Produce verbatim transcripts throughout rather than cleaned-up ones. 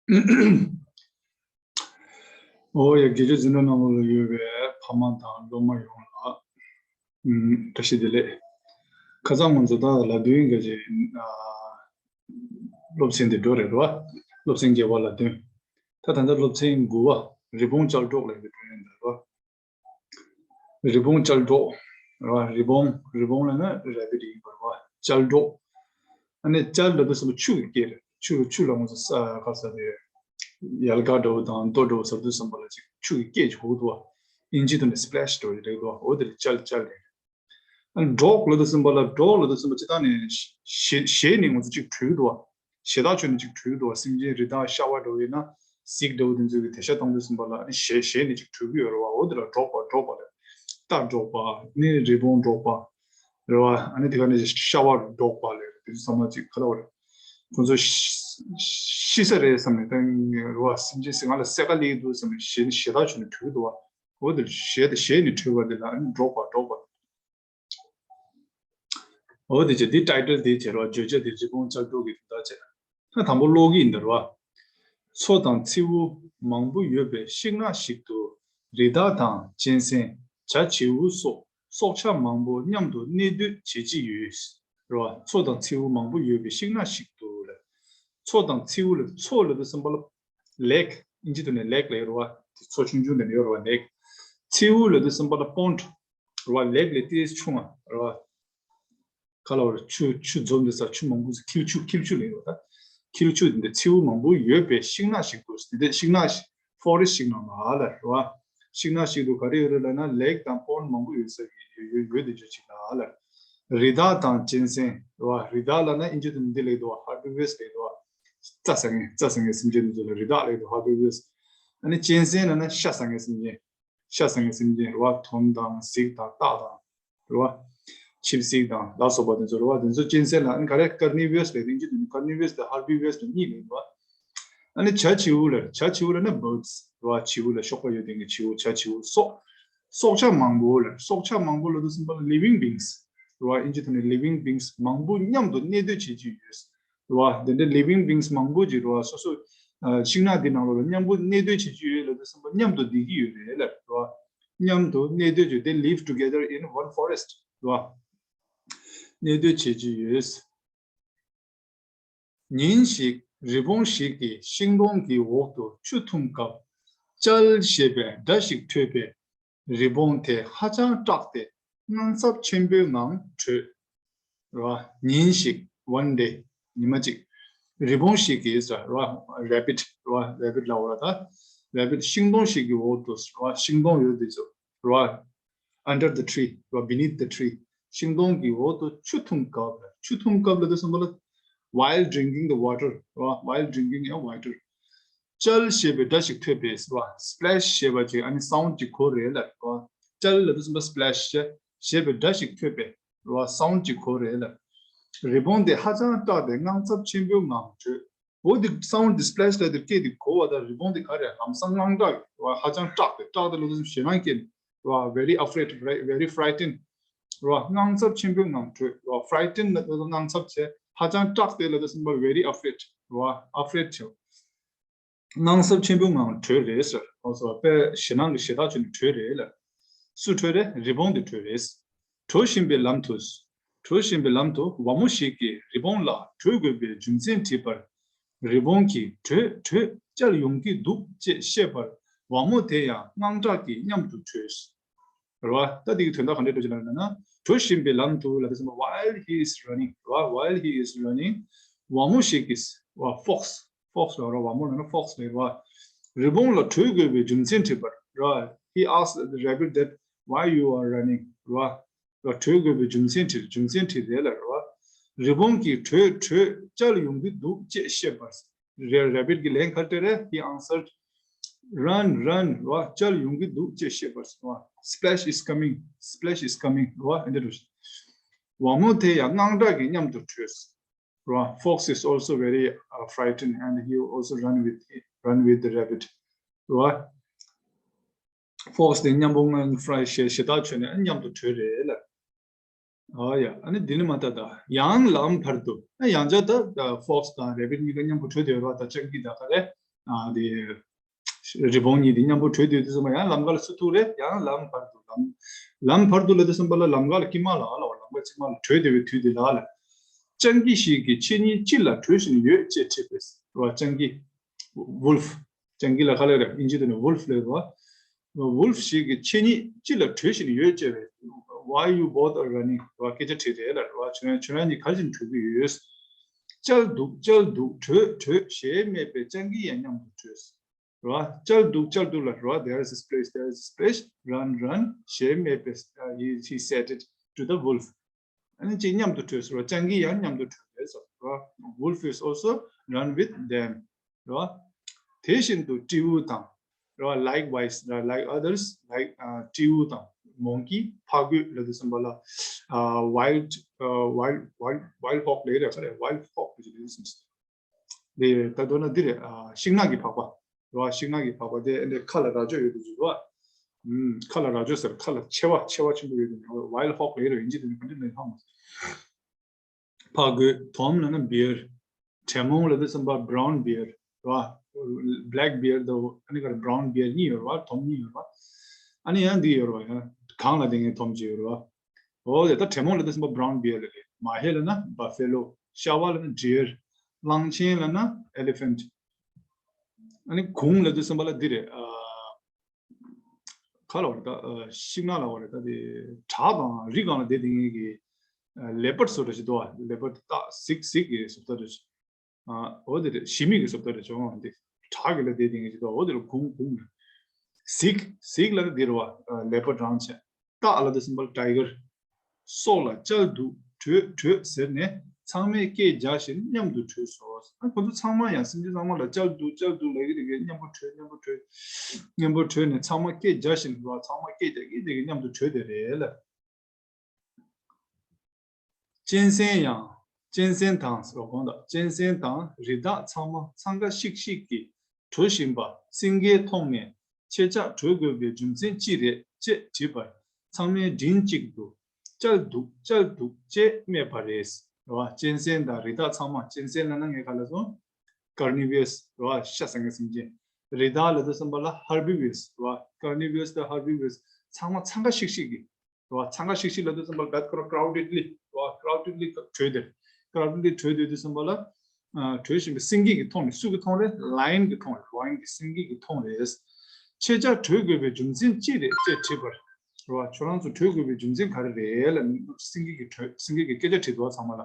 ཨོ་ཡ། དགེ་སྦྱོར་འཛིན་གྲྭ་ནང་ལོགས་ལ་ཡོད་པའི་ཕ་མ་དང་སློབ་མ་ཡོངས་ལ་ཨུམ་བཀྲ་ཤིས་བདེ་ལེགས། ཁ་སང་ང་ཚོ་ད་ལ་དོན་གྱི་ཨ་སློབ་ཚན་དེ་འགྲོ་རེད་རོ། སློབ་ཚན་བརྒྱད་པ་ལ་དོན། ད་ད་ལྟ་སློབ་ཚན་དགུ་པ་རི་བོང་ཅལ་སྒྲོག་ལབ་པའི་འགྲོ་ཡིན་ད་རོ། རི་བོང་ཅལ་སྒྲོག་རེད་བ། རི་བོང་རི་བོང་ལབ་ན་རེ་བི་ཊི་ཡིན་པ་རེད་བ། ཅལ་སྒྲོག་ཨ་ནི་ཅལ་ལབ་དུས་ཙམ་པ་ཆུ་གི་སྐད་རེད། ཆུ་ཆུ་ལ་ངོ་ཚ་ས་ག་ས་དེ་ཡལ་ག་འདྲ་བོ་དང་རྡོ་འདྲ་བོ་ཟ་དུས་ཙམ་པ་ལ་ཅིག་ཆུ་གི་སྐད་ཅིག་གོ་གི་འདུག་བ། ཨིན་ཇི་ཐོག་ནས་སི་པི་ལེ་ཤི་འདྲ་བོ་ཅིག་རེད་འདུག་བ། འོ་དེ་ལ་ཅལ་ཅལ་རེད། ཨ་ནི་སྒྲོག་ལབ་དུས་ཙམ་པ་ལ་སྒྲོག་ལབ་དུས་ཙམ་པ་སྤྱིར་བཏང་ནས་ཞེ་ཞེ་ནས་ང་ཚོ་ཅིག་གྲོལ་གི་འདུག་བ། ཞེ་དྲག་ཆོད་ནས་ཅིག་གྲོལ་གི་འདུག་བ། སེམས་ཅན་རི་དྭགས་ཤ་བ་འདྲ་བོ་ཡིན་ན་གཟིག་འདྲ་བོ་དེ་ཚོས་ཀྱི་དེ་ཤ་བཏང་དུས་ཙམ་པ་ལ་ཨ་ནི་ཞེ་ཞེ་ནས་ཅིག་གྲོལ་གི་ཡོད་རེད་བ། འོ་དེ་ལ་སྒྲོག་པ་སྒྲོག་པ་ལབ། རྟ་སྒྲོག་པ་ནི་རི་བོང་སྒྲོག་པ་རེད་བ། ཨ་ནི་དེ་ག་ནས་ཤ་བ་སྒྲོག་པ་ལབ་དེ་ཚོ་ཚང་མ་ཅིག་ག་ལ་བ་རེད། ཁོང་ཚོ་ཤི་ཤི་ས་རེད་བསམ་ནས་ད་རེད་བ། སེམས་ཅན་ཟིག་ང་ལ་སེ་ག་ལས་འདུག་བསམ་ནས་ཞེ་ཞེ་དྲག་ཆོད་ནས་གྲོལ་གི་འདུག་བ། འོ་དེ་ཞེ་དེ་ཞེ་ནས་གྲོལ་བ་དེ་ལ་ཨ་ནི་སྒྲོག་པ་སྒྲོག་པ། འོ་དེ་བྱས་འདི་ཊའི་ཊལ་དེ་བྱས་རོགས། བརྗོད་བྱ་དེ་རི་བོང་ཅལ་སྒྲོག་གི་དོན་དག་བྱས། ད་དང་པོ་ཀློག་གི་ཡིན་ད་རོ། མཚོ་དང་མཚེའུ་མང་པོ་ཡོད་པའི་ཤིང་ནགས་ཤིག་ཏུ་རི་དྭགས་དང་གཅན་གཟན། བྱ་བྱིའུ་སོགས་སྲོག་ཆགས་མང་པོ་མཉམ་དུ་གནས་སྡོད་བྱེད་ཀྱི་ཡོད། རོ། མཚོ་དང་མཚེའུ་མང་པོ་ཡོད་པའི་ཤིང་ནགས་ཤིག་ཏུ་ལ། མཚོ་དང་མཚེའུ་ལ་མཚོ་ལ་དུ་སེམས་པ་ལ་ལེག་ཨིན་ཇི་དུ་ནས་ལེག་ལ་ཡོད་རོ་བ། དེ་མཚོ་ཆུང་ཆུང་དེ་ནས་ཡོད་རོ་བ་ལེག་མཚེའུ་ལ་དུ་སེམས་པ་ལ་པོན་ཌི་རོ་བ། ལེག་ལས་ཏིས་ཆུང་བ་རོ་བ། ག་ལ་བར་ཆུ་ཆུ་འཛོམས་ཏེ་ས་ཆུ་མང་པོ་ཟེར་འཁྱིལ་ཆུ་འཁྱིལ་ཆུ་ལ་ཡོད་ད། འཁྱིལ་ཆུ་འདི་མཚེའུ་མང་པོ་ཡོད་པའི་ཤིང་ནགས་ཤིག་ཏུ་འདི་འདི་ཤིང་ནགས་ཤིག་ཕོ་རེ་སི་ཊི་ཤིག་ནང་ལ་ལ་རོ་བ། ཤིང་ནགས་ཤིག་ཏུ་ག་རེ་ཡོད་རེད་ལབ་ན་ལེག་དང་པོན་ཌི་མང་པོ་ཡོད་ས་ཡོད་ཡོད་ཡོད་དེ་ཆུ་ཅིག་ལ་ལ། རི་དྭགས་དང་གཅན་གཟན་རོ་བ། རི་དྭགས་ལབ་ན་ཨིན་ཇི་དུ་འདི་ལེག་དོ་བ། ཧར་བི་བོར་སི་ལེག་དོ་བ། རྩྭ་ཟ་མཁན་རྩྭ་ཟ་མཁན་སེམས་ཅན་དེ་ཚོ་ལ་རི་དྭགས་ལེག་དོ་ཧར་བི་བོར་སི། ཨ་ནི་གཅན་གཟན་ལབ་ན་ཤ་ཟ་མཁན་སེམས་ཅན། ཤ་ཟ་མཁན་སེམས་ཅན་རེད་བ། དོམ་དང་གཟིག་དང་སྟག་དང་རེད་བ། ཆིབས་གཟིག་དང་ལ་སོགས་པ་དེ་ཚོ་རེད་བ། དེ་ཚོ་གཅན་གཟན་ལ་ཨ་ནི་ག་རེ་ཀར་ནི་བོར་སི་ལབ་དེ་འཇུ་དེ་ནི་ཀར་ནི་བོར་སི་དང་ཧར་བི་བོར་སི་དང་གཉིས་རེད་བ། ཨ་ནི་བྱ་བྱིའུ་ལ་བྱ་བྱིའུ་ལབ་ན་བྷར་ཌི་སི་རེད་བ། བྱིའུ་ལ་གཤོག་པ་ཡོད་དེ་གི་བྱིའུ་བྱ་བྱིའུ་སོགས། སྲོག་ཆགས་མང་པོ་ལ་སྲོག་ཆགས་མང་པོ་ལ་དུ་སེམས་པ་ལ་ལི་བིང་བིང་སི་རེད་བ། ཨིན་ཇི་ཐོག་ནས་ལི་བིང་བིང་སི་མང་པོ་མཉམ་དུ་གནས་སྡོད་བྱེད་ཀྱི་ཡོད། རེད་བ། དེ་འདྲའི་ལི་བིང་བིང་སི་མང་པོ་ཅིག་རེད་བ། སོ་སོ་ཨ་ཤིང་ནགས་འདི་ནང་ལོགས་ལ་མཉམ་པོ་གནས་སྡོད་བྱེད་ཀྱི་ཡོད་ལབ་དུས་ཙམ་པ་མཉམ་དུ་བསྡད་ཀྱི་ཡོད་རེད་ལབ་རེད་བ། མཉམ་དུ་གནས་སྡོད་བྱེད། They live together in one forest རེད་བ། གནས་སྡོད་བྱེད་ཀྱི་ཡོད། ཉིན་ཞིག་རི་བོང་ཞིག་གིས་ཤིང་སྡོང་གི་འོག་ཏུ་ཆུ་འཐུང་སྐབས་ཅལ་ཞེས་པའི་སྒྲ་ཞིག་ཐོས་པས། རི་བོང་དེ་ཧ་ཅང་སྐྲག་སྟེ་དངངས་འཚབ་ཆེན་པོའི་ངང་བྲོས། རེད་བ། ཉིན་ཞིག one day ཉི་མ་གཅིག་རི་བོང་ཞིག་གིས་རེད་བ། རེ་བི་ཊི་རེད་བ། རེ་བི་ཊི་ལབ་པ་རེད་ད། རེ་བི་ཊི་ཤིང་སྡོང་ཞིག་གི་འོག་ཏུ་རེད་བ། ཤིང་སྡོང་ཡོད་དེ་ཚོ་རེད་བ། Under the tree རེད་བ། Beneath the tree ཤིང་སྡོང་གི་འོག་ཏུ་ཆུ་འཐུང་སྐབས་ལ། ཆུ་འཐུང་སྐབས་ལ་དེ་སོང་པ་ལ། While drinking the water རེད་བ། While drinking a water ཅལ་ཞེས་པའི་སྒྲ་ཞིག་ཐོས་པས་རེད་བ། སི་པི་ལེ་ཤི་ཞེས་པ་ཅིག་ཨ་ནི་སའུན་ཌི་ཅིག་གོ་རེད་ལ་རེད་བ། ཅལ་ལབ་དུས་ཙམ་པ་སི་པི་ལེ་ཤི་ཞེས་པའི་སྒྲ་ཞིག་ཐོས་པས་རེད་བ། སའུན་ཌི་ཅིག་གོ་རེད་ལ། རི་བོང་དེ་ཧ་ཅང་སྐྲག་སྟེ་དངངས་འཚབ་ཆེན་པོའི་ངང་བྲོས། འོ་དེ་སའུན་ཌི་དེ་སི་པི་ལེ་ཤི་ལབ་དེ་སྐད་དེ་གོ་བ་དང་རི་བོང་དེ་ག་རེ་ལམ་སང་དངངས་སྐྲག་རེད་བ། ཧ་ཅང་སྐྲག་སྟེ་སྐྲག་སྟེ་ལབ་དུས་ཙམ་ཞེད་སྣང་སྐྱེས་ནས་རེད་བ། Very afraid, right? Very frightened རེད་བ། དངངས་འཚབ་ཆེན་པོའི་ངང་བྲོས་རེད་བ། Frightened ལབ་དུས་དངངས་འཚབ་བྱས། ཧ་ཅང་སྐྲག་སྟེ་ལབ་དུས་ཙམ་པ་very afraid རེད་བ། Afraid བྱས། དངངས་འཚབ་ཆེན་པོའི་ངང་བྲོས་རེད་ཟེར། ཨོ་སོ་དཔེ་ཞེད་སྣང་གི་ཞེད་ཐག་ཆོད་ནས་བྲོས་རེད་ལ། སུ་བྲོས་རེད། རི་བོང་དེ་བྲོས་རེད། འགྲོ་བཞིན་པའི་ལམ་དུ། འགྲོ་བཞིན་པའི་ལམ་དུ་ཝ་མོ་ཞིག་གིས་རི་བོང་ལ་བྲོས་དགོས་པའི་རྒྱུ་མཚན་དྲིས་པར། རི་བོང་གིས་བྲོས་བྲོས་ཅལ་ཡོང་གི་འདུག་ཅེས་བཤད་པར། ཝ་མོ་དེ་ཡང་དངངས་སྐྲག་གིས་མཉམ་དུ་བྲོས། རེད་བ། ད་འདི་གི་དོན་དག་ག་འདྲས་འགྲོ་གི་ལབ་ན། འགྲོ་བཞིན་པའི་ལམ་དུ་ལབ་དུས་ཙམ་པ། While he is running རེད་བ། While he is running ཝ་མོ་ཞིག་གིས་རེད་བ། Fox Fox ལབ་རེད། ཝ་མོ་ལབ་ན་Fox ལབ་རེད་བ། རི་བོང་ལ་བྲོས་དགོས་པའི་རྒྱུ་མཚན་དྲིས་པར་རེད་བ། He asked the rabbit that why you are running རེད་བ། བྲོས་དགོས་པའི་རྒྱུ་མཚན་དྲིས། རྒྱུ་མཚན་དྲིས་རེད་ལ་རེད་བ། རི་བོང་གིས་བྲོས་བྲོས་ཅལ་ཡོང་གི་འདུག་ཅེས་བཤད་པར། རེ་རེ་བིཊ་གི་ལན་ག་རེ་སྤྲད་རེད། He answered, "Run, run རེད་བ། ཅལ་ཡོང་གི་འདུག་ཅེས་བཤད་པར་ཟེར་བ། Splash is coming, splash is coming རེད་བ། འདི་འདྲ་རེད། ཝ་མོ་དེ་ཡང་དངངས་སྐྲག་གིས་མཉམ་དུ་བྲོས་རེད་བ། Fox is also very uh, frightened and he also run with run with the rabbit རེད་བ། Fox དེ་མཉམ་པོ་ང་ཕྲའི་ཞེ་ཞེ་ཐག་ཆོད་ནས་མཉམ་དུ་བྲོས་རེད་ལ། ཨ་ཡ། ཨ་ནི་འདི་ནི་མ་ད་ད། ཡང་ལམ་བར་དུ། ཨ་ཡང་བསྐྱར་ད་ད་ཕོག་སི་དང་རེ་བིཊ་གཉིས་ཀ་མཉམ་པོ་བྲོས་དེ་རོ། ད་སྤྱང་ཀི་ད་ག་རེ། ཨ་དེ། རི་བོང་གཉིས་དེ་མཉམ་པོ་བྲོས་བསྡད་དུས་ཙམ་པ་ཡང་ལམ་ཁ་ལ་སུ་ཐུག་རེད། ཡང་ལམ་བར་དུ་ལམ། ལམ་བར་དུ་ལབ་དུས་ཙམ་པ་ལ་ལམ་ཁ་ལ་དཀྱིལ་མ་ལ་ཨ་ལ་བ་ལམ་ཁ་དཀྱིལ་མ་ལ་བྲོས་བསྡད་པའི་དུས་དེ་ལ་ཨ་ལ། སྤྱང་ཀི་ཞིག་གིས་ཁྱེད་གཉིས་ཅི་ལ་བྲོས་བཞིན་ཡོད་ཅེས་དྲིས་པས་རེད་བ། སྤྱང་ཀི། Wolf། སྤྱང་ཀི་ལ་ག་ལ་རེད། ཨིན་ཇི་དུ་ནས་wolf་ལབ་རེད་བ། Wolf་ཞིག་གིས་ཁྱེད་གཉིས་ཅི་ལ་བྲོས་བཞིན་ཡོད་ཅེས་རེད། Why you both are running་རེད་བ། སྐད་ཆ་དྲིས་རེད་ལ་རེད་བ། ཁྱོད་ཁྱོད་རང་གཉིས་ག་རེ་བྱས་ནས་བྲོས་ཀྱི་ཡོད། ཅལ་འདུག་ཅལ་འདུག་བྲོས་བྲོས་ཞེས་སྨྲས་པས་སྤྱང་ཀི་ཡང་མཉམ་དུ་བྲོས། རེད་བ། ཅལ་འདུག་ཅལ་འདུག་ལ་རེད་བ། There is a splash, there is a splash, run, run ཞེས་སྨྲས་པས། He, he said it to the wolf. ཨ་ནི་ཅིག་མཉམ་དུ་བྲོས་སོང་རེད་བ། སྤྱང་ཀི་ཡང་མཉམ་དུ་བྲོས་རེད་སོང་རེད་བ། Wolf is also run with them. རེད་བ། དེ་བཞིན་དུ་སྤྲེའུ་དང་། རེད་བ། Likewise, like others, like uh, སྤྲེའུ་དང་། Monkey། ཕག་རྒོད་ལབ་དུས་ཙམ་པ་ལ། Wild, wild, wild, wild hog་ལབ་རེད་ག་རེ། Wild hog་ལབ་དུས་ཙམ་པ། དེ་ད་མདོར་ན་འདི་རེད། ཨ། ཤིང་ནགས་ཀྱི་ཕག་པ། རེད་བ། ཤིང་ནགས་ཀྱི་ཕག་པ་དེ་འདི་ཁ་ལ་རྭ་ཅོ་ཡོད་དུས་ཚོད་རེད་བ། ཨུམ། ཁ་ལ་རྭ་ཅོ་ཟེར། ཁ་ལ་མཆེ་བ་མཆེ་བ་ཆེན་པོ་ཡོད་དུས་ཚོད། Wild hog་ལབ་ཡོད་རེད། ཡིན་གཅིག་དེ་ནི་ག་འདྲ་ལབ་ཧ་མ་སོང་། ཕག་རྒོད། དོམ་ལབ་ན་bear། དྲེད་མོང་ལབ་དུས་ཙམ་པ་brown bear་རེད་བ། Black bear་དང་ཨ་ནི་ག་རེ་brown bear་གཉིས་ཡོད་རེད་བ། དོམ་གཉིས་ཡོད་རེད་བ། ཨ་ནི་ཡང་འདི་ཡོད་རེད་བ། ཡང་གངས་ལ་བསྡད་མཁན་དོམ་ཅིག་ཡོད་རེད་བ། འོ་དེ་ད་དྲེད་མོང་ལབ་དུས་ཙམ་པ་brown bear་ལབ་རེད། མ་ཧེ་ལབ་ན་buffalo། ཤ་བ་ལབ་ན་deer། གླང་ཆེན་ལབ་ན་elephant། ཨ་ནི་གུང་ལབ་དུས་ཙམ་པ་ལ་འདི་རེད། ཨ། ག་ལབ་རེད་ད། ཨ། ཤིང་ནགས་ལབ་རེད་ད། དེ་བྲག་དང་རི་སྒང་ལ་བསྡད་བསྡད་མཁན་གྱི། ཨ། leopard་བཟོ་འདྲ་ཞིག་འདུག་བ། leopard་སྟག་གཟིག་གཟིག་གི་བཟོ་ལྟ་འདྲ་ཞིག། ཨ། འོ་དེ་རེད། ཞི་མི་གི་བཟོ་ལྟ་རེད། བྱུང་བ་འདི་བྲག་གི་ལ་བསྡད་བསྡད་མཁན་ཞིག་འདུག་འོ་དེ་ལ་གུང་གུང་རེད། གཟིག་གཟིག་ལབ་ན་འདི་རེད་བ། ཨ། leopard་རང་བྱས། སྟག་ལབ་དུས་ཙམ་པ་ལ་tiger། སོགས་ལ་ཅལ་འདུག་བྲོས་བྲོས་ཟེར་ནས་ཚང་མས་སྐད་རྒྱག་བཞིན་མཉམ་དུ་བྲོས་སོ། ཨ། ཁོ་ཚོ་ཚང་མ་ཡང་སེམས་ཅན་ཚང་མ་ལ་ཅལ་འདུག་ཅལ་འདུག་ལབ་ཀྱི་རེད། མཉམ་པོ་བྲོས་མཉམ་པོ་བྲོས། མཉམ་པོ་བྲོས་ནས་ཚང་མ་སྐད་རྒྱག་བཞིན་རེད་བ། ཚང་མ་སྐད་རྒྱག་གི་དེ་གི་མཉམ་དུ་བྲོས་དེ་རེད་ལ། གཅན་གཟན་ཡང་། གཅན་གཟན་དང་ཟེར་བ་གོང་དང་། གཅན་གཟན་དང་རི་དྭགས་ཚང་མ་འཚང་ཁ་ཤིག་ཤིག་གིས་བྲོ་བཞིན་པ་སེང་གེས་མཐོང་ནས། ཁྱེད་ཅག་བྲོ་དགོས་པའི་རྒྱུ་མཚན་ཅི་རེད་ཅེས་དྲིས་པར། ཚང་མས་མགྲིན་གཅིག་ཏུ། ཅལ་འདུག་ཅལ་འདུག་ཅེས་སྨྲས་པ་རེད། རེད་བ། གཅན་གཟན་དང་རི་དྭགས་ཚང་མ། གཅན་གཟན་ལབ་ན་ངས་ག་ལབ་སོང་། carnivorous་རེད་བ། ཤ་ཟ་མཁན་སེམས་ཅན། རི་དྭགས་ལབ་དུས་ཙམ་པ་ལ་herbivores་རེད་བ། carnivorous་དང་herbivores་ཚང་མ་འཚང་ཁ་ཤིག་ཤིག་གིས། རེད་བ། འཚང་ཁ་ཤིག་ཤིག་ལབ་དུས་ཙམ་པ་ལ་ད་ཁོ་རང་crowdedly་རེད་བ། crowdedly་བྲོས་ཏེ། crowdedly་བྲོས་སྡོད་དུས་ཙམ་པ་ལ། ཨ། བྲོས་བཞིན་པའི་སེང་གེ་གིས་མཐོང་ནས། སུ་གིས་མཐོང་རེད། lion་གིས་མཐོང་རེད། lion་གིས་སེང་གེ་གིས་མཐོང་རེད། ཁྱེད་ཅག་བྲོས་དགོས་པའི་རྒྱུ་མཚན་ཅི་རེད་ཅེས་དྲིས་པར། རེད་བ། ཁྱོད་རང་ཚོ་བྲོས་དགོས་པའི་རྒྱུ་མཚན་ག་རེ་རེད་ལབ་ནས་སེང་གེ་གིས་བྲོས། སེང་གེ་གིས་སྐད་ཆ་དྲིས་འདུག་བ། ཚང་མ་ལ།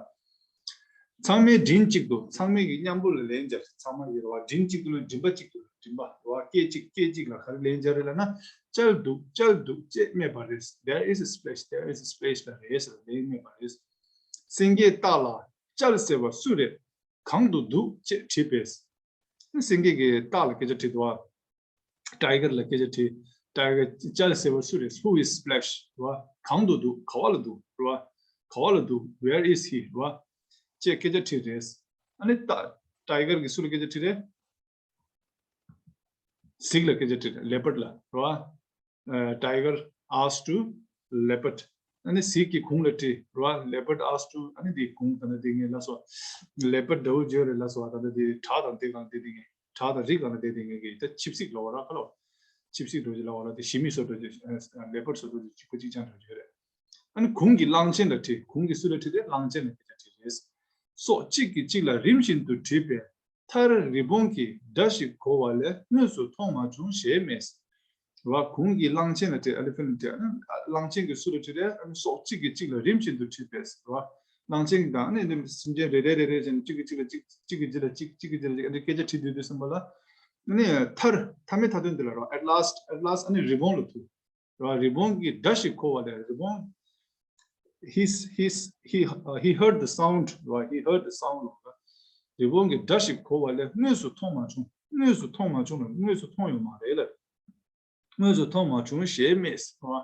ཚང་མས་མགྲིན་གཅིག་ཏུ། ཚང་མས་ཀྱི་མཉམ་པོ་ལ་ལན་སྦྱར། ཚང་མ་ཡོད་རེད་བ། མགྲིན་གཅིག་ཏུ་ལ་མགྲིན་པ་གཅིག་ཏུ་ལ་མགྲིན་པ་རེད་བ། སྐད་གཅིག་སྐད་གཅིག་ལ་ག་རེ་ལན་སྦྱར་རེད་ལབ་ན། ཅལ་འདུག་ཅལ་འདུག་ཅེས་སྨྲས་པ་རེད། There is a splash, there is a splash་ལ་རེད་ཟེར་ལན་སྨྲས་པ་རེད། སེང་གེས་སྟག་ལ། ཅལ་ཟེར་བ་སུ་རེད། གང་དུ་འདུག་ཅེས་དྲིས་པས། སེང་གེ་གིས་སྟག་ལ་སྐད་ཆ་དྲིས་འདུག་བ། tiger་ལ་སྐད་ཆ་དྲིས། tiger་ཅལ་ཟེར་བ་སུ་རེད། Who is Splash་རེད་བ། གང་དུ་འདུག་ག་བ་ལ་འདུག་རེད་བ། ག་བ་ལ་འདུག Where is he་རེད་བ། ཅེས་སྐད་ཆ་དྲིས་རེད། ཨ་ནི་ད་tiger་གིས་སུ་ལ་སྐད་ཆ་དྲིས་རེད། གཟིག་ལ་སྐད་ཆ་དྲིས་རེད། leopard་ལ་རེད་བ། Tiger asked to leopard. ཨ་ནི་གཟིག་གིས་གུང་ལ་དྲིས་རེད་བ། leopard asked to ཨ་ནི་དེ་གུང་ད་ལྟ་དེ་ངས་ལབ་སོང་། leopard་འདྲ་བོ་བརྗོད་རེད་ལབ་སོང་བ། ད་ལྟ་དེ་བྲག་དང་དེ་གང་དེ་དེ་ངས་བྲག་དང་རི་གང་ལ་དེ་དེ་ངས་གི་ད་ཆིབས་གཟིག་ལབ་པ་ར་ཁ་ལོ། ཆིབས་གཟིག་འདྲ་བོ་ཅིག་ལབ་པ་ར། དེ་ཞི་མི་བཟོ་འདྲ་ཅིག leopard་བཟོ་འདྲ་ཅིག་གཅིག་པ་གཅིག་རྐྱང་འདྲ་བོ་བརྗོད་རེད། ཨ་ནི་གུང་གིས་གླང་ཆེན་ལ་དྲིས། གུང་གིས་སུ་ལ་དྲིས་རེད། གླང་ཆེན་ལ་སྐད་ཆ་དྲིས་རེད། སོགས་གཅིག་གིས་གཅིག་ལ་རིམ་བཞིན་དུ་དྲིས་པས། མཐར་རི་བོང་གིས་སྒྲ་ཞིག་གོ་བ་ལས་དངོས་སུ་མཐོང་མ་བྱུང་ཞེས་སྨྲས། རེད་བ། གུང་གིས་གླང་ཆེན་ལ་དྲིས། elephant་ལ་དྲིས། ཨ་ནི་གླང་ཆེན་གྱིས་སུ་ལ་དྲིས་རེད། ཨ་ནི་སོགས་གཅིག་གིས་གཅིག་ལ་རིམ་བཞིན་དུ་དྲིས་པས། རེད་བ། གླང་ཆེན་གྱིས་དང་ཨ་ནི་འདི་སེམས་ཅན་རེ་རེ་རེ་རེ་བྱས་ནས་གཅིག་གིས་གཅིག་ལ་གཅིག་གཅིག་གིས་གཅིག་ལ་གཅིག་གཅིག་གིས་གཅིག་ལ་གཅིག་ཨ་ནི་སྐད་ཆ་དྲིས་སྡོད་དུས་ཙམ་པ་ལ། ཨ་ནི་མཐར་མཐའ་མའི་མཐའ་དོན་འདི་ལ་རེད་བ། at last, at last ཨ་ནི་རི་བོང་ལ་ཐུག་རེད་བ། རི་བོང་གིས་སྒྲ་ཞིག་གོ་བ་ལས། རི་བོང་his his he uh, he heard the sound རེད་བ། he heard the sound རེད་བ། རི་བོང་གིས་སྒྲ་ཞིག་གོ་བ་ལས་དངོས་སུ་མཐོང་མ་བྱུང་། དངོས་སུ་མཐོང་མ་བྱུང་ལ་དངོས་སུ་མཐོང་ཡོད་མ་རེད་ལ། དངོས་སུ་མཐོང་མ་བྱུང་ཞེས་སྨྲས་རེད་བ།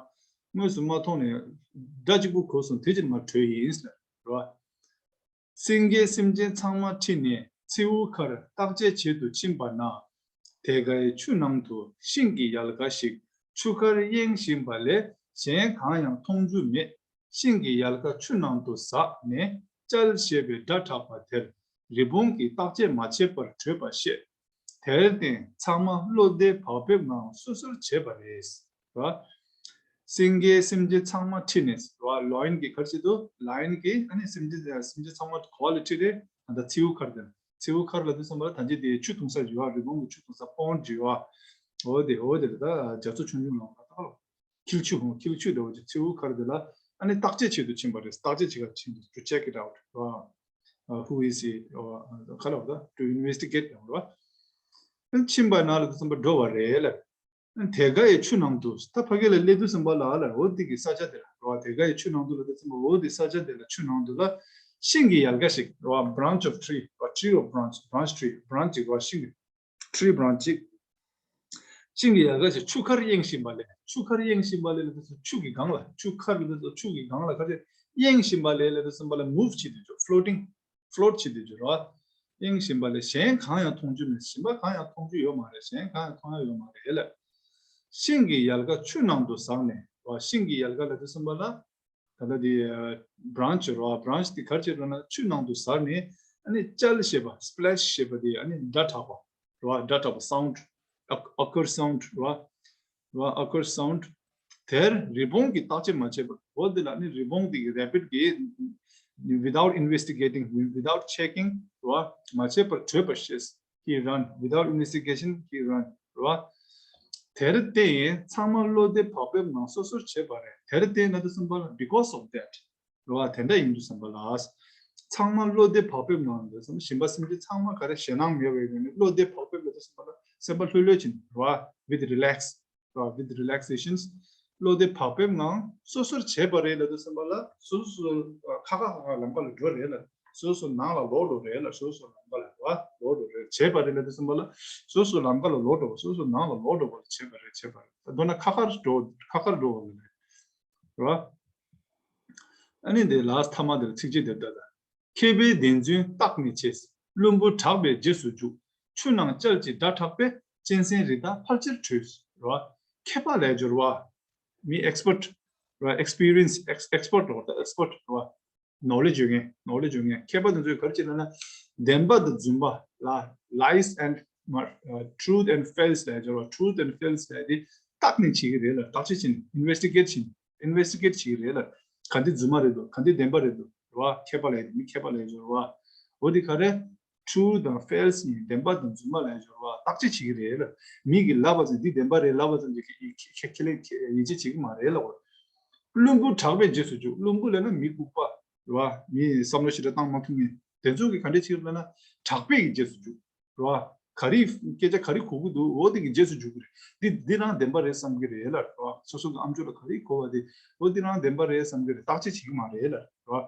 དངོས་སུ་མ་མཐོང་ནས་སྒྲ་གཅིག་པུ་གོ་སོང་། དེ་ཕྱིར་ང་བྲོས་ཡིན་ཟེར་རེད་བ། སེང་གེས་སེམས་ཅན་ཚང་མ་ཁྲིད་ནས་མཚེའུ་ཁར་བརྟག་དཔྱད་བྱེད་དུ་ཕྱིན་པ་ན། དེ་གའི་ཆུ་ནང་དུ་ཤིང་གི་ཡལ་ག་ཞིག་ཆུ་ཁར་གཡེང་བཞིན་པ་ལས་གཞན་གང་ཡང་མཐོང་རྒྱུ་མེད། ཤིང་གི་ཡལ་ག་ཆུ་ནང་དུ་ཟགས་ནས་ཅལ་ཞེས་པའི་སྒྲ་གྲགས་པ་དེར་རི་བོང་གིས་བརྟག་དཔྱད་མ་བྱས་པར་བྲོས་པ་ཤེས། དེར་བརྟེན་ཚང་མ་བློ་བདེ་བག་ཕེབས་ངང་སོ་སོར་བྱེད་པ་རེད། ར། སེང་གེའི་སེམས་ཅན་ཚང་མ་ཁྲིད་ནས་ར། ལོ་ཡོན་གྱི་གར་བྱེད་དུ་ལ་ཡོན་གྱི་ཨ་ནི་སེམས་ཅན་སེམས་ཅན་ཚང་མ་ག་བ་ལ་ཁྲིད་རེད། ད་ལྟ་མཚེའུ་མཁར་དེ་མཚེའུ་མཁར་ལ་དུས་ཙམ་པ་ལ་ད་ཅི་དེ་ཆུ་འཐུང་ས་ཡོད་རི་བོང་གི་ཆུ་འཐུང་ས་པོན་ཌི་ཡོད། འོ་དེ་འོ་དེ་ལ་ད་རྒྱ་མཚོ་ཆུང་ཆུང་ལ་ད་ལ། འཁྱིལ་ཆུ་ཧོ་འཁྱིལ་ཆུ་འདྲ་བོ་ཅིག་མཚེའུ་མཁར་དེ་ལ་ཨ་ནི་བརྟག་དཔྱད་བྱེད་དུ་ཕྱིན་པ་རེད། བརྟག་དཔྱད་བྱེད་གར་ཕྱིན་དུ་to check it out ར། Who is it? ག་ལ་བ་ད་to investigate ར། ཕྱིན་པ་ན་ལ་དུས་ཙམ་པ་འགྲོ་བ་རེད་ལ། དེ་ག་ཡི་ཆུ་ནང་དུ་ད་ཕ་གི་ལ་སླེབས་དུས་ཙམ་པ་ལ་ལ་འོ་དེ་གི་ས་ཆ་དེ་ལ་ར། དེ་ག་ཡི་ཆུ་ནང་དུ་ལ་དུས་ཙམ་པ་འོ་དེ་ས་ཆ་དེ་ལ་ཆུ་ནང་དུ་ལ་ཤིང་གི་ཡལ་ག་ཞིག་ར། Branch of tree ར། Tree of branch, branch tree, branch ཅིག་ར། ཤིང་གི tree branch ཅིག་ཤིང་གི་ཡལ་ག་ཞིག་ཆུ་ཁར་གཡེང་བཞིན་པ་ལས། ཆུ་ཁར་གཡེང་བཞིན་པ་ལས་ལ་དེ་ཚོ་ཆུ་གི་སྒང་ལ་ཆུ་ཁར་ལ་དེ་ཚོ་ཆུ་གི་སྒང་ལ་ཁ་ཆེ་གཡེང་བཞིན་པ་ལས་ལ་དེ་ཚོ་པ་ལ་move བྱེད་དུ་འཇུག floating, float བྱེད་དུ་འཇུག་ར། གཡེང་བཞིན་པ་ལས་གཞན་གང་ཡང་མཐོང་རྒྱུ་མེད། གཞན་པ་གང་ཡང་མཐོང་རྒྱུ་ཡོད་མ་རེད། གཞན་གང་ཡང་མཐོང་ཡ་ཡོད་མ་རེད་ལ། ཤིང་གི་ཡལ་ག་ཆུ་ནང་དུ་ཟགས་ནས་ར། ཤིང་གི་ཡལ་ག་ལ་དེ་ཚོ་པ་ལ་ད་ལྟ་དེ་branch ར། Branch དེ་གར་བྱེད་ར་ན་ཆུ་ནང་དུ་ཟགས་ནས་ཨ་ནི་ཅལ་ཞེས་པ་splash ཞེས་པ་དེ་ཨ་ནི་སྒྲ་གྲགས་པ་ར། སྒྲ་གྲགས་པ་sound, occur sound ར། ར་occur sound དེར་རི་བོང་གིས་བརྟག་དཔྱད་མ་བྱས་པར་འོ་དེ་ལ་ཨ་ནི་རི་བོང་དེ་གི་rabbit གིས་without investigating, without checking ར། མ་བྱས་པར་བྲོས་པ་ཞེས། He run without investigation, he run ར། དེར་བརྟེན་ཚང་མ་བློ་བདེ་བག་ཕེབས་ངང་སོ་སོར་བྱེད་པ་རེད། དེར་བརྟེན་ལ་དུས་ཙམ་པ་ལ་because of that ར། དེ་འདྲ་ཡིན་དུས་ཙམ་པ་ལ་ཚང་མ་བློ་བདེ་བག་ཕེབས་ངང་དུས་ཙམ་ཞིང་པ་སེམས་ཅན་ཚང་མ་ག་རེ་ཞེད་སྣང་མེད་པའི་སྒོ་ནས་བློ་བདེ་བག་ཕེབས་ལ་དུས་ཙམ་པ་ལ་སེམས་པ་ལྷོད་ལྷོད་ཕྱིན་ར། With relax ར། With relaxations བློ་བདེ་བག་ཕེབས་ངང་སོ་སོར་བྱེད་པ་རེད་ལ་དུས་ཙམ་པ་ལ་སོ་སོ་ཁ་ཁ་ཁ་ཁ་ལམ་ཁ་ལ་འགྲོ་རེད་ལ། སོ་སོ་ནང་ལ་ལོག་འགྲོ་རེད་ལ། སོ་སོ་ལམ་ཁ་ལ་ར་ལོག་འགྲོ་རེད། བྱས་པ་རེད་ལ་དུས་ཙམ་པ་ལ་སོ་སོ་ལམ་ཁ་ལ་ལོག་འགྲོ་བ། སོ་སོ་ནང་ལ་ལོག་འགྲོ་བ་ལ་བྱས་པ་རེད། བྱས་པ་རེད། མདོར་ན་ཁ་ཁར་འགྲོ་ཁ་ཁར་འགྲོ་བ་ལ་རེད་ར། ཨ་ནི་འདི་ལ་ཐ་མ་འདིར་ཚིགས་བཅད་འདིར་ལྟ་ད། མཁས་པས་བདེན་རྫུན་བརྟག་ནས་དཔྱད། བླུན་པོ་གྲགས་པའི་རྗེས་སུ་འཇུག་ཆུ་ནང་ཅལ་གྱི་སྒྲ་གྲགས་པས་གཅན་གཟན་རི་དྭགས་ཕལ་ཆེར་བྲོས། ར། མཁས་པ་ལས་སྦྱོར་བ། མི་expert ར། experience ex- expert ར། expert ར། knowledge ཡོད་མཁན། knowledge ཡོད་མཁན། མཁས་པ་དེ་ཚོས་ག་རེ་བྱེད་ལབ་ན། བདེན་པ་དང་རྫུན་པ་ལ། lies and མ- ཨ། truth and false ལབ་ཡ་ཅིག་ཡོད་རེད་པ། Truth and false ལབ་ཡ་དེ་བརྟག་ནས་བྱེད་ཀྱི་རེད་ལ། བརྟག་དཔྱད་བྱེད་ནས་investigate བྱེད་ནས། investigate བྱེད་ཀྱི་རེད་ལ། ག་འདི་རྫུན་མ་རེད་འདུག་ག་འདི་བདེན་པ་རེད་འདུག་རེད་པ། མཁས་པ་ལབ་ཡ་དེ་མི་མཁས་པ་ལབ་ཡ་ཅིག་ཡོད་རེད་པ། འོ་དེ་ག་རེ། true དང་false གཉིས། བདེན་པ་དང་རྫུན་མ་ལབ་ཡ་ཅིག་ཡོད་རེད་པ། བརྟག་དཔྱད་བྱེད་ཀྱི་རེད་ལ། མི་གིས་ལབ་པ་ཙམ། འདི་བདེན་པ་རེད་ལབ་པ་ཙམ་གྱིས་ཁས་ཁས་ཁས་ལེན་ཁས་ཡིད་ཆེས་བྱེད་ཀྱི་མ་རེད་ལབ་པ། བླུན་པོ་གྲགས་པའི་རྗེས་སུ་འཇུག་བླུན་པོ་ལབ་ན་མི་ལྐུགས་པ་རེད་པ། མི་བསམ་བློ་ཞེ་དྲག་བཏང་མ་ཐུབ་མཁན་དེ་ཚོ་གིས་ག་འདྲས་བྱེད་ཀྱི་ལབ་ན། གྲགས་པའི་གི་རྗེས་སུ་འཇུག་རེད་པ། ག་རེ་སྐད་ཆ་ག་རེ་གོ་གི་འདུག་འོ་དེ་གི་རྗེས་སུ་འཇུག་གི་རེད། འདི་འདི་རང་བདེན་པ་རེད་བསམ་གི་རེད་ལ་རེད་པ། སོ་སོ་གི་ཨམ་ཅོག་ལ་ག་རེ་གོ་བ་དེ་འོ་འདི་རང་བདེན་པ་རེད་བསམ་གི་རེད། བརྟག་དཔྱད་བྱེད་ཀྱི་མ་རེད་ལ་རེད་པ།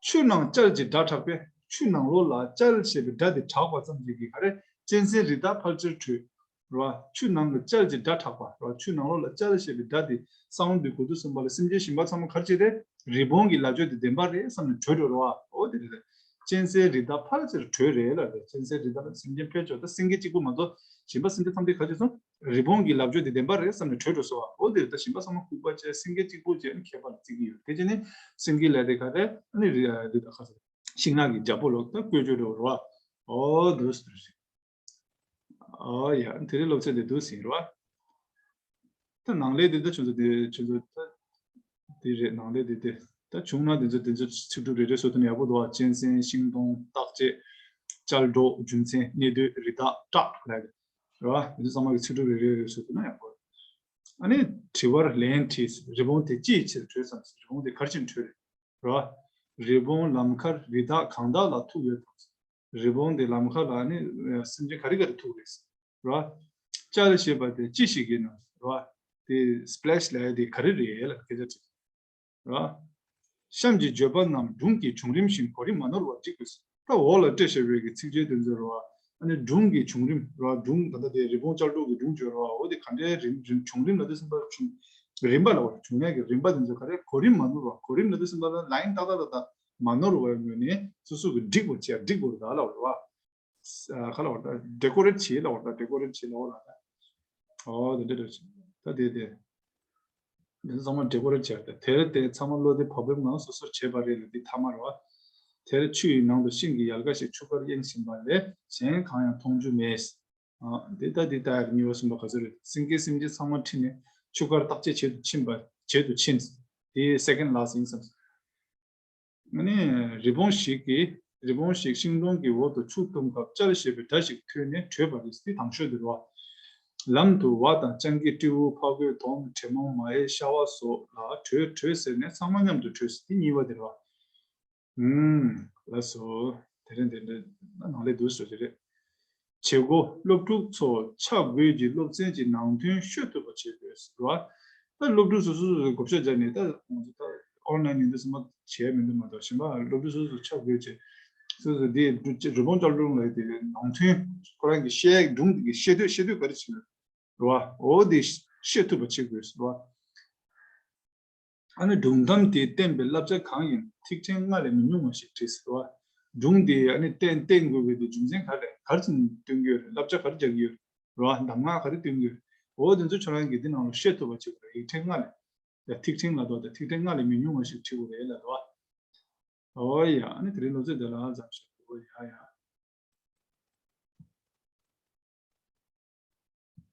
ཆུ་ནང་ཅལ་གྱི་སྒྲ་གྲགས་པས། ཆུ་ནང་ལོགས་ལ་ཅལ་ཞེས་པའི་སྒྲ་དེ་གྲགས་པ་ཙམ་གྱིས་གི་ག་རེ། གཅན་གཟན་རི་དྭགས་ཕལ་ཆེར་བྲོས། རེད་པ། ཆུ་ནང་གི་ཅལ་གྱི་སྒྲ་གྲགས་པ་རེད་པ། ཆུ་ནང་ལོགས་ལ་ཅལ་ཞེས་པའི་སྒྲ་དེ་སའུན་ཌི་དེ་གོ་དུས་ཙམ་པ་ལ་སེམས་ཅན་གཞན་པ་ཚང་མ་ག་རེ་བྱེད་དེ། རི་བོང་གི་ལབ་ཕྱོགས་དེ་བདེན་པ་རེད་བསམ་ནས་བྲོས་འགྲོ་རེད་པ། འོ་དེ་རེད། གཅན་གཟན་རི་དྭགས་ཕལ་ཆེར་བྲོས་རེད་ལ་རེད། གཅན་གཟན་རི་དྭགས་ལ་སེམས་ཅན་ཕལ་ཆེར་ད་སེང་གེ་གཅིག་པུ་མ་གཏོགས་གཞན་པ་སེམས་ཅན་ཐམས་ཅད་ག་རེ་བྱས་སོང་། རི་བོང་གི་ལབ་ཕྱོགས་དེ་བདེན་པ་རེད་བསམ་ནས་བྲོས་འགྲོ་སོང་བ། འོ་དེ་རེད། ད་གཞན་པ་ཚང་མ་ལྐུགས་པ་བྱས། སེང་གེ་གཅིག་པུ་བྱས་ནི་མཁས་པ་ལ་བརྩི་གི་ཡོད། དེ་བྱས་ནི་སེང་གེ་ལབ་དེ་ག་རེ། ཨ་ནི་རི་རི་དྭགས་ཁ་ཤས་ཤིང་ནགས་ཀྱི་རྒྱལ་པོ་ལོག་ད་བཀོལ་སྤྱོད་འགྲོ་རེད་པ། འོ་དེ་རེད། ཨོ་ཡ། དེ་རིང་སློབ་ཚན་དེ་འདུག་ཟིན་རེད་པ། ད་ནང་ལས་དེ་ད་ཁྱོད་ཚོ་དེ་ཁྱོད་ཚོ་ད་དེ་རེད། ནང་ལས་དེ་དེ་ད་བྱུང་ན་དེ་ཚོ་དེ་ཚོ་ཚིག་གྲུབ་རེ་རེ་བཟོ་ཐུབ་ན་ཡག་པོ་འདུག་པ། གཅན་གཟན། ཤིང་སྡོང་། བརྟག་དཔྱད། ཅལ་འདྲོག་རྒྱུ་མཚན། གནས་སྡུད། རི་དྭགས། སྐྲག་ལབ་རེད་པ། དེ་ཚོ་ཚང་མ་གི་ཚིག་གྲུབ་རེ་རེ་རེ་བཟོ་ཐུབ་ན་ཡག་པོ་རེད། ཨ་ནི་དྲི་བར་ལན་དྲིས། རི་བོང་དེ་ཅིའི་ཕྱིར་བྲོས་སམ། རི་བོང་དེ་ག་རེ་བྱས་ནས་བྲོས་རེད། རེད་པ། རི་བོང་ལམ་ཁར་རི་དྭགས་གང་དག་ལ་ཐུག་ཡོད་དམ། རི་བོང་དེ་ལམ་ཁ་ལ་ནི་སེམས་ཅན་ག་རེ་ག་རེ་ཐུག་རེད། རེད་པ། ཅལ་ཞེས་པ་དེ་ཅི་ཞིག་ཡིན་ནམ། རེད་པ། དེ་སི་པི་ལེ་ཤི་ལབ་ཡ་དེ་ག་རེ་རེད་ལབ་སྐད་ཆ་དྲིས། རེད་པ། གཤམ་གྱི་བརྗོད་པ་རྣམས་སྒྲུང་གི་བྱུང་རིམ་བཞིན་གོ་རིམ་མ་ནོར་བར་བསྒྲིགས་དགོས། ད་འོག་ལ་སྤྲད་བཞག་པའི་གི་ཚིགས་བཅད་དེ་ཚོ་རེད་པ། ཨ་ནི་སྒྲུང་གི་བྱུང་རིམ་རེད་པ། སྒྲུང་ད་ལྟ་དེ་རི་བོང་ཅལ་འདྲོག་གི་སྒྲུང་བརྗོད་རེད་པ། འོ་དེ་ག་འདྲའི་རིམ་རིམ་བྱུང་རིམ་ལབ་དུས་ཙམ་པ་བྱུང་རིམ་པ་ལབ་པ། བྱུང་ཡག་གི་རིམ་པ་དེ་ཚོ་ག་རེ། གོ་རིམ་མ་ནོར་བ། གོ་རིམ་ལབ་དུས་ཙམ་པ་ལ་ལ་ཡིན་ཏག་ཏག་ཏག་ཏག་མ་ནོར་བའི་ངོས་ནས་སོ་སོ་གི་སྒྲིག་དགོས་བྱས། སྒྲིག་དགོས་རེད་ད་ལབ་པ་རེད་པ། ཨ། ག་ལབ་པ་རེད། ཌེ་ཀོ་རེ་ཊི་བྱེད་ལབ་པ་རེད། ཌེ་ཀོ་རེ་ཊི་བྱེད་ལབ་པ་རེད་ད། ཨོ་དེ་འདྲ་འདྲ་བྱེད། ད་དེ་དེ། འདི་ཚང་མ་ཌེ་ཀོ་རེ་ཊི་བྱས་ཏེ། དེར་བརྟེན་ཚང་མ་བློ་བདེ་བག་ཕེབས་ངང་སོ་སོར་བྱེད་པ་རེད་ལ། འདི་ཐ་མ་རེད་པ། དེར་ཆུ་ཡི་ནང་དུ་ཤིང་གི་ཡལ་ག་ཞིག་ཆུ་ཁར་གཡེང་བཞིན་པ་ལས་གཞན་གང་ཡང་མཐོང་རྒྱུ་མེད། ཨ་འདི་ལྟ་འདི་ལྟ་ཡར་གཉིས་པ་གསུམ་པ་ག་ཚོད་རེད། སེང་གེ་སེམས་ཅན་ཚང་མ་ཁྲིད་ནས་ཆུ་ཁར་བརྟག་དཔྱད་བྱེད་དུ་ཕྱིན་པ་བྱེད་དུ་ཕྱིན། དེ་second last ཡིན་བསམ། ཨ་ནི་རི་བོང་ཞིག་གིས་རི་བོང་ཞིག་ཤིང་སྡོང་གི་འོག་ཏུ་ཆུ་འཐུང་སྐབས་ཅར་ཞེས་པའི་སྒྲ་ཞིག་ཐོས་ནས་བྲོས་པ་རེད། དེ་དང་ཤོས་དེ་རེད་བ། ལམ་དུ་ཝ་དང་སྤྱང་ཀི་སྤྲེའུ་ཕ་རྒོད་དོམ་དྲེད་མོང་མ་ཧེ་ཤ་བ་སོགས་ལ་བྲོས་བྲོས་ཟེར་ནས་ཚང་མ་མཉམ་དུ་བྲོས། དེ་གཉིས་པ་དེ་རེད་བ། ཨུམ། ལགས་སོ། དེ་རིང་དེ་འདྲ་ནང་ལས་འདུག་ཟེར་གྱི་རེད། བྱེད་སྒོ། སློབ་ཕྲུག་ཚོ་ཆ་བགོས་ཀྱིས་སློབ་ཚན་གྱི་ནང་དོན་ཤེས་ཐུབ་པ་བྱེད་དགོས་ཟེར་བ། ད་སློབ་ཕྲུག་སོ་སོ་སོ་སོས་བགོ་བཤའ་བརྒྱབ་ནས་ད་ང་ཚོ་ད་ཨོན་ལན་ཡིན་དུས་ཙམ་པ་བྱས་མི་འདུག་མ་གཏོགས་གཞན་པ་སློབ་ཕྲུག་སོ་སོ་ཆ་བགོས་བྱས། སོ་སོ་དེ་རི་བོང་ཅག་ལུང་ལ་དེ་ནང་དོན་ཁོ་རང་གི་བཤད་སྒྲུང་དེ་གི་བཤད་དུས་བཤད་དུས་ག་རེ་བྱེད་དགོས་རེད་བ། འོ་དེ་ཤེས་ཐུབ་པ་བྱེད་དགོས་ཟེར་བ། ཨ་ནི་སྒྲུང་གཏམ་དེས་བསྟན་པའི་བསླབ་བྱ་གང་ཡིན་ཐིག་ཕྲེང་ལྔ་ལས་མི་ཉུང་བ་ཞིག་བྲིས་ཟེར་བ། སྒྲུང་དེ་ཨ་ནི་བསྟན་བསྟན་དགོས་པའི་དེ་རྒྱུ་མཚན་ག་རེ་ག་རེ་བྱས་ནས་སྟོན་གྱི་ཡོད་རེད། བསླབ་བྱ་ག་རེ་རྒྱག་གི་ཡོད་རེད་བ། གདམས་ངག་ག་རེ་སྟོན་གྱི་ཡོད་རེད། འོ་དེ་ཚོ་ཁྱོད་རང་གིས་འདི་ནང་ལ་ཤེས་ཐུབ་པ་བྱེད་དགོས་རེད། ཡིག་ཕྲེང་ལྔ་ལས། ཡ་ཐིག་ཕྲེང་ལ་དོ་དང་ཐིག་ཕྲེང་ལྔ་ལས་མི་ཉུང་བ་ཞིག་བྲིས་དགོས་རེད་ལབ་འདུག་བ། འོ་ཡ་ཨ་ནི་དེ་རིང་ལོ་ཚོད་འདི་ལ་ཙམ་ཞིག་འོ་ཡ་ཡ།